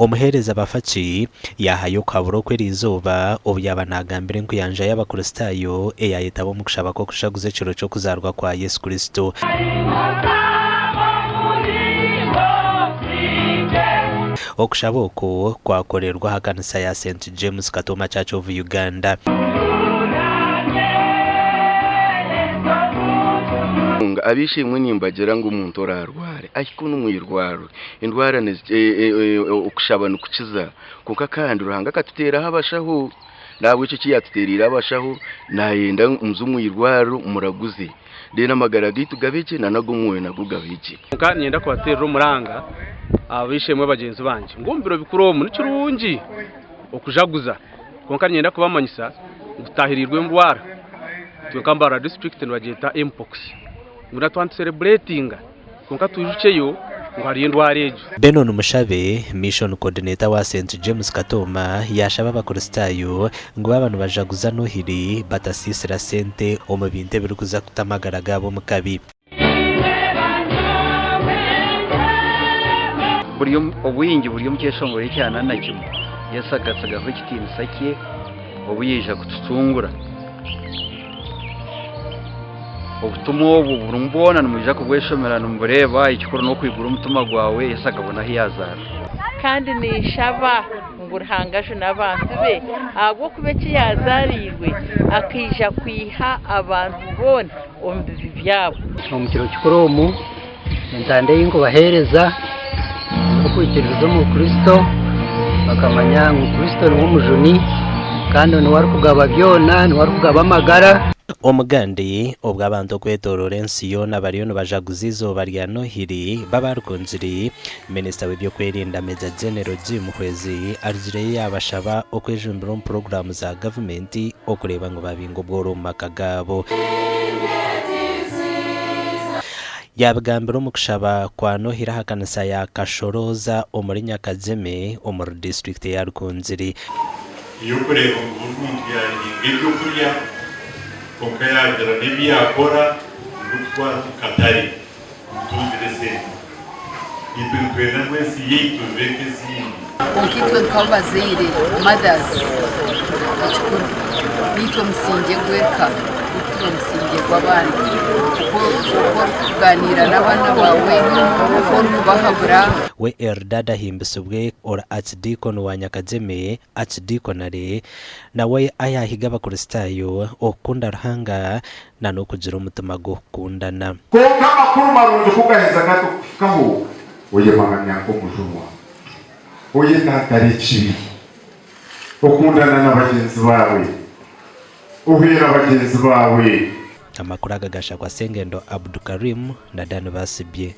Omuheereza Bafaki yaahayo okuhabura oku eriizooba obu yaaba naagambira enkuyanja y'Abakristaayo eyaayetaba omu kushaba kw'okujaguza ekiro ky'okuzaarwa kwa Yesu Kristo. Okushaba oku kwakorerwa aha kanisa ya Saint James Katooma Church of Uganda. Ab'eishe-emwe nimbagira ngu omuntu oraarware ahike omu irwariro. Endwara okushaba nikukiza kwonka kandi Ruhanga akatuteeraho abashaho. N'ahabw'ekyo eki yaatuteereire abashaho naayenda muze omu irwariro muraguze reero amagara gaitu gabe gye n'ag'omwoyo nago gabe gye. Kwonka niinyenda kubateerera omuranga ab'eishe-emwe bagyenzi bangye ngu omu biro bikuru omu ni kirungi okujaguza kwonka niinyenda kubamanyisa ngu tutaahirirwe endwara itwe nka Mbarara disiturikiti nibagyeta Mpox ngu na twaba nitusereburetinga Kwonka twijukyeyo ngu hariyo endwara egyo. Benon Mushabe, Mission Coordinator wa Saint James Katooma yaashaba Abakristaayo ngu baaba nibajaguza Nohiri batasiisira sente omu bintu ebirikuza kuta amagara gaabo omu kabi. Buri obwingi buri omu kyeshongoro ekyana na kimwe. Yesu akatsigaho ekitiinisa kye obu yaija kutucungura. Obutumwa obu burimu bwona nimwija kubweshomera nimubureeba, ekikuru n'okwigura omutima gwawe Yesu akabona ahu yaazaarwa. Kandi ninshaba ngu Ruhanga ajune abantu be, ahabw'okuba eki yaazaariirwe akaija kwiha abantu boona omu bibi byabo. Omu kiro kikuru omu, entanda ei nkubaheereza n'okwikiririza omu Kristo, bakamanya ngu Kristo niwe Omujuni kandi niwe arikugaba byona, niwe arikugaba amagara. Omugandi, obwo abantu okwetooroora ensi yoona bariyo nibajaguza eizooba rya Nohiri babarikungiri, Minisita w'eby'okwerinda Major General Jim Muhwezi arugireyo yaabashaba okwejumbira omu puroguraamu za gavumenti okureeba ngu babinga obworo omu maka gaabo. Yaabigambira omu kushaba kwa Nohiri aha kanisa ya Kashorooza omuri Nyakagyeme omuri disiturikiti eya Rukungiri. Ey'okureeba ngu buri muntu yaahinga ebyokurya kwonka yaagira n'ebi yaakora ebirikutwara omu katare kumutungire esente. Itwe nitwenda ngu ensi yaitu ebe nk'ezindi. Kwonka itwe nk'abazaire, mothers, ekikuru niitwe musingye gw'eka, nitwe musingye gw'abaana. Oku orikuganiira n'abaana baawe, oku orikubahabura. We Eldad Ahimbisibwe ori Archdeacon wa Nyakagyeme Archdeaconry nawe ayahiga abakristaayo okukunda Ruhanga na n'okugira omutima gw'okukundana. Kwonka amakuru marungi ku gaheza gato kukuhikaho, oyemanya nk'omujunwa, oyetantara ekibi, okundana na bagyenzi baawe, ohwera bagyenzi baawe. Amakuru aga gashakwa Sengendo Abdukarim na Dan Basibye.